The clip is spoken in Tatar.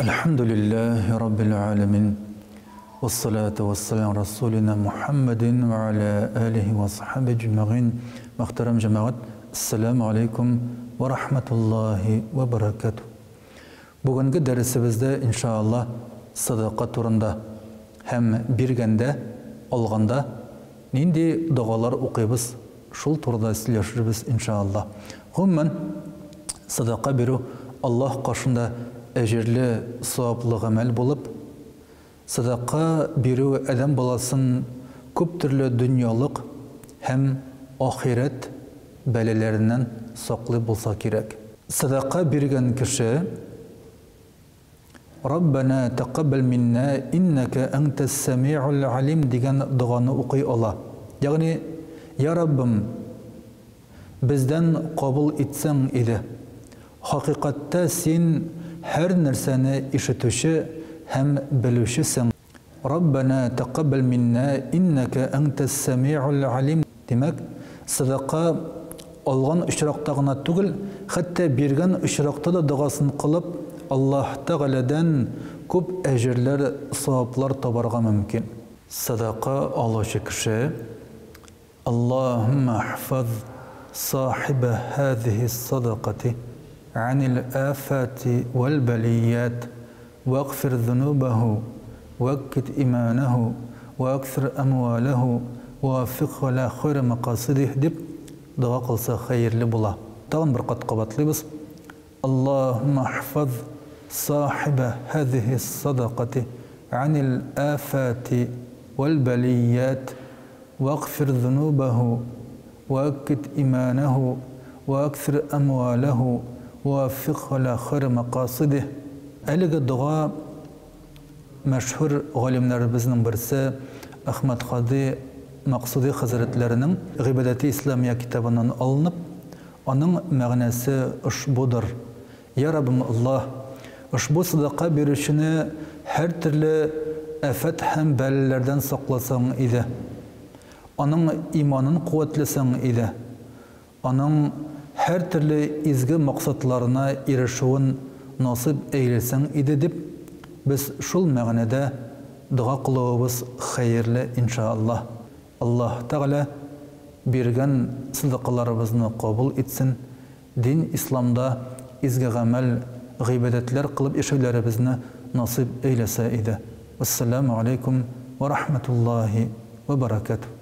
Әлхәмдүлилләһи раббил галәмин. Вассалату вассалам расулина Мухаммадин ва аля алихи ва сахаби әҗмәгыйн. Мөхтәрәм җәмәгать, ассаламу алейкум ва рахматуллаһи ва баракатуһ. Бүгенге дәресебездә, иншааллаһ, садака турында һәм биргәндә, алганда нинди догалар укыйбыз, шул турыда сөйләшербез, иншааллаһ. Гомумән, садака бирү Аллаһ каршында әҗерле, саваплы гамәл булып, садака бирү адәм баласын күп төрле дөньялык һәм ахирәт бәлаләреннән саклый булса кирәк. Садака биргән кеше Раббәнә тәкаббәл миннә иннәкә әнтәс сәмигул алим дигән доганы укый ала. Ягъни, Я Раббым, бездән кабул итсәң иде. Хакыйкатьтә Син һәр нәрсәне ишетүче һәм белүчесең. Раббәнә тәкаббәл миннә иннәкә әнтәс сәмигул алим. Димәк, садака алган очракта гына түгел, хәтта биргән очракта да догасын кылып, Аллаһ Тәгаләдән күп әҗерләр, саваплар табарга мөмкин. Садака алучы кеше Аллаһумма ахфаз сахиба һазихи ссадакати анил афати вәл бәлият вәгъфир зунубаху вәккид иманаху вәаксир әмвалаху вәваффикху аля хайри макасидих дип дога кылса хәерле була. Тагын бер кат кабатлыйбыз, Аллаһумма ахфаз сахиба һазихи ссадакати анил афати вәл бәлият Вәгъфир зунубәһү, вәәккид иманәһү, вәәксир әмваләһү, вәвәффикһу галә хайри мәкасидиһ. Әлеге дога мәшһүр галимнәребезнең берсе Әхмәдһади Максуди хәзрәтләренең Гыйбадәте исламия китабыннан алынып, аның мәгънәсе ошбудыр, Йа Раббым Аллаһ! Ошбу садака бирүчене һәртөрле афәт һәм бәлаләрдән сакласаң иде. Аның иманын куәтләсәң иде. Аның һәртөрле изге максатларына ирешүен насыйп әйләсәң иде дип, без шул мәгънәдә дога кылуыбыз хәерле, иншаАллаһ. Аллаһ Тәгалә биргән садакаларыбызны кабул итсен, Дин исламда изге гамәл, гыйбадәтләр кылып яшәүләребезне насыйп әйләсә иде. Вәссәламү аләйкүм вә рахмәтуллаһи вә бәрәкәтүһ.